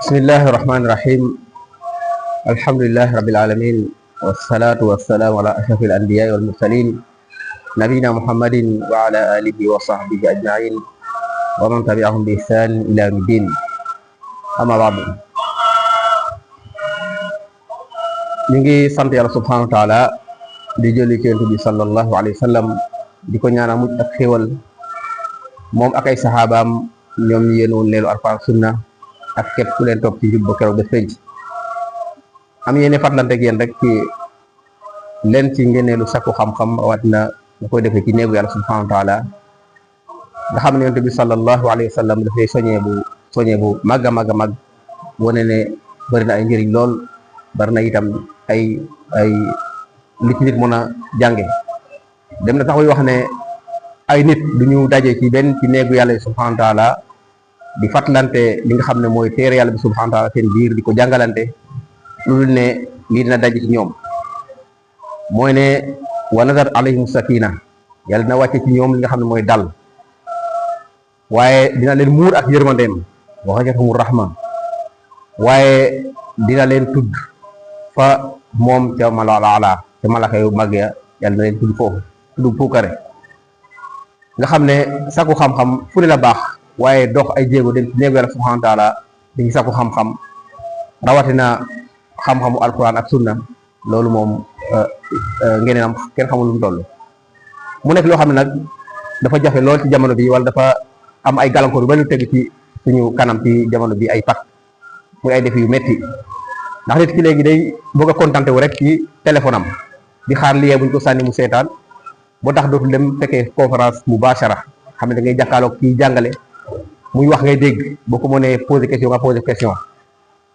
Bismillahi rahmani rahim. Alhamdulillahi rabbil alamin, wassalatu wassalamu ala ashrafil anbiya'i wal mursalin nabina Muhammadin wa ala alihi wa sahbihi ajma'in wa man tabi'ahum bi ihsan ila yawmiddin. Amma ba'du. ñu ngi sant yàlla subhanahu wa taala di jëli ci yonent bi sallallahu alayhi wa sallam di ko ñaanal mucc ak xéwal moom ak ay saxaabaam ñoom ñu yéenoon leelu Alxuraan sunna ak képp ku leen topp ci njub ba keroog bés penc. am yéene fàttalante ak yéen rek ci leen ci ngeneelu sakku xam-xam watina nga koy defee ci néegu yàlla subhanahu wa taala nga xam ne yonent bi sallallahu alayhi wa sallam dafay soñee bu màgg a màgg wane ne bëri na ay njëriñ lool, bari na itam ay li ci nit mën a jànge. dem na tax way wax ne ay nit duñu daje ci benn ci néegu yàlla subhanahu wa taala di fàttalante li nga xam ne mooy téere yàlla bi subhanahu wa taala seen biir di ko jàngalante lu dul ne lii dina daje ci ñoom. mooy ne wa nazar alayhim sakina, yàlla dina wàcce ci ñoom li nga xam ne mooy dal, waaye dina leen muur ak yërmandeem wa ghashiyatuhum rahma, waaye dina leen tudd fa moom ca malala ca malaka yu mag ya, yàlla na leen tudd foofu tudd puukare. nga xam ne sakku xam-xam fu ne la baax, waaye dox ay jéego dem ci néegu yàlla subhanahu wa taala di sakku xam-xam, rawatina xam-xamu alquran ak sunna, loolu moom ngeen am kenn xamul lu mu toll. mu nekk loo xam ne nag dafa jafe lool ci jamono bi, wala dafa am ay gàllankoor yu bari lu teg ci suñu kanam ci jamono bi, ay pat muy ay defi yu metti. ndax nit ki léegi day bëgg a contenté wu rek ci téléphone am di xaar lien buñ ko sànni mu seetaan, boo tax dootul dem fekkee conférence mubashara, xam ne da ngay jàkkaarloog kii jàngale muy wax ngay dégg, boo ko mënee poser question nga poser question.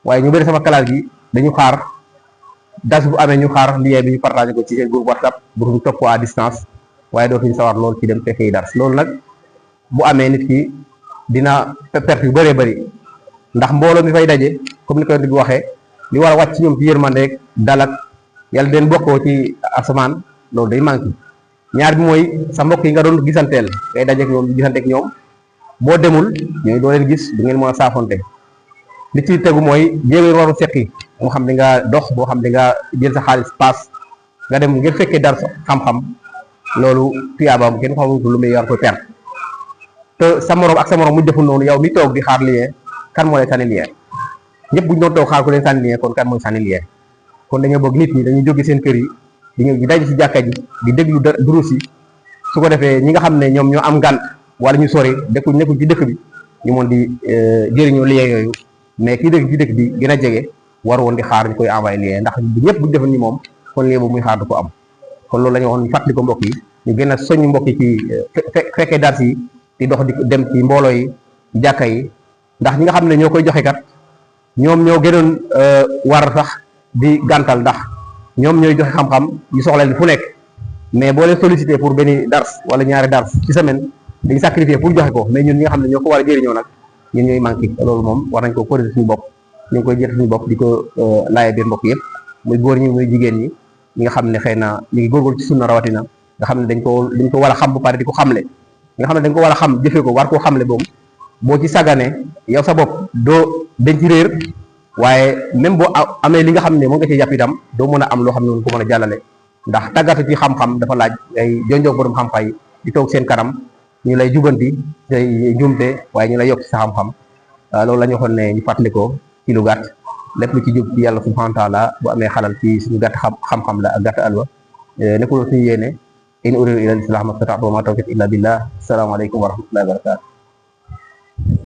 waaye ñu bëri sama classe gi dañu xaar das bu amee ñu xaar lien bi ñu partagé ko ci seen groupe WhatsApp bu ñu topp ko à distance, waaye dootuñu sawar lool ci dem fekkee dars. loolu nag bu amee nit ki dina perte yu bëree bëri, ndax mbooloo mi fay daje comme ni ko di waxee li war a wàcc ci ñoom ci yërmande dalak yàlla den bokkoo ci asamaan, loolu day manqué. ñaar bi mooy sa mbokk yi nga doon gisanteel ngay dajeek ñoom di gisanteek ñoom, boo demul ñooy doo leen gis, du ngeen mën a saafonte. li ci tegu mooy jéego yi waru seqi, moo xam di nga dox, boo xam di nga jël sa xaalis paas nga dem ngir fekkee dar xam-xam, loolu tuyaabaam kenn xamul lu muy war koy perte. te sa morom ak sa morom mu deful noonu, yow mi toog di xaar lien, kan moo lay sànni lien? ñëpp buñ doon toog xaar ku leen sànni lien, kon kan mooy sànni lien? kon dañoo bëgg nit ñi dañuy jóge seen kër yi di ñëw di daje ci jàkka ji di déglu durus yi, su ko defee ñi nga xam ne ñoom ñoo am ngànt wala ñu sori nekkuñ ci dëkk bi, ñu mën di jëriñoo lien yooyu. mais kii dëkk ci dëkk bi gën a jege war woon di xaar ñu koy envoyé lien, ndax ñëpp buñ defoon ni moom kon lien boobu muy xaar du ko am. kon loolu la ñu waxoon ñu fàttali ko mbokk yi, ñu gën a soññ mbokk yi ci fekkee dars yi di dox di dem ci mbooloo yi jàkka yi, ndax ñi nga xam ne ñoo koy joxe kat ñoom ñoo gënoon war sax di gàntal, ndax ñoom ñooy joxe xam-xam ñu soxla leen fu nekk. mais boo leen sollicité pour benn dars wala ñaari dars ci semaine dañu sacrifier pour joxe ko, mais ñun ñi nga xam ne ñoo ko war a jëriñoo nag ñun ñooy manqué. loolu moom war nañ ko corriger suñu bopp, ñu ngi koy jël suñu bopp di ko laaye biir mbokk yëpp, muy góor ñi muy jigéen ñi nga xam ne xëy na ñu ngi góorgóorlu ci sunna rawatina, nga xam ne dañ ko war a xam ba pare di ko xamle. nga xam ne dañ ko war a xam jëfee ko war koo xamle boobu, boo ci sàggane yow sa bopp doo dañ ci réer, waaye même boo amee li nga xam ne moo nga ci jàpp itam doo mën a am loo xam ne woon ko mën a jàllale. ndax tàggatu ci xam-xam dafa laaj ay jonjoog borom xam-xam yi di toog seen kanam ñu lay jubanti say njuumte, waaye ñu lay yokk ci sa xam-xam. loolu la ñu waxoon ne ñu fàttali ko ci lu gàtt, lépp lu ci jub ci yàlla subhanahu wa taala, bu amee xalal ci suñu gàtt xam-xam la ak gàtt alwa nekkul suñu yéene. in uriidu illa al-islaaha mastata'tu wa ma tawfiiqi illa billah. Assalaamu aleykum wa rahmatullahi wa barakatuh.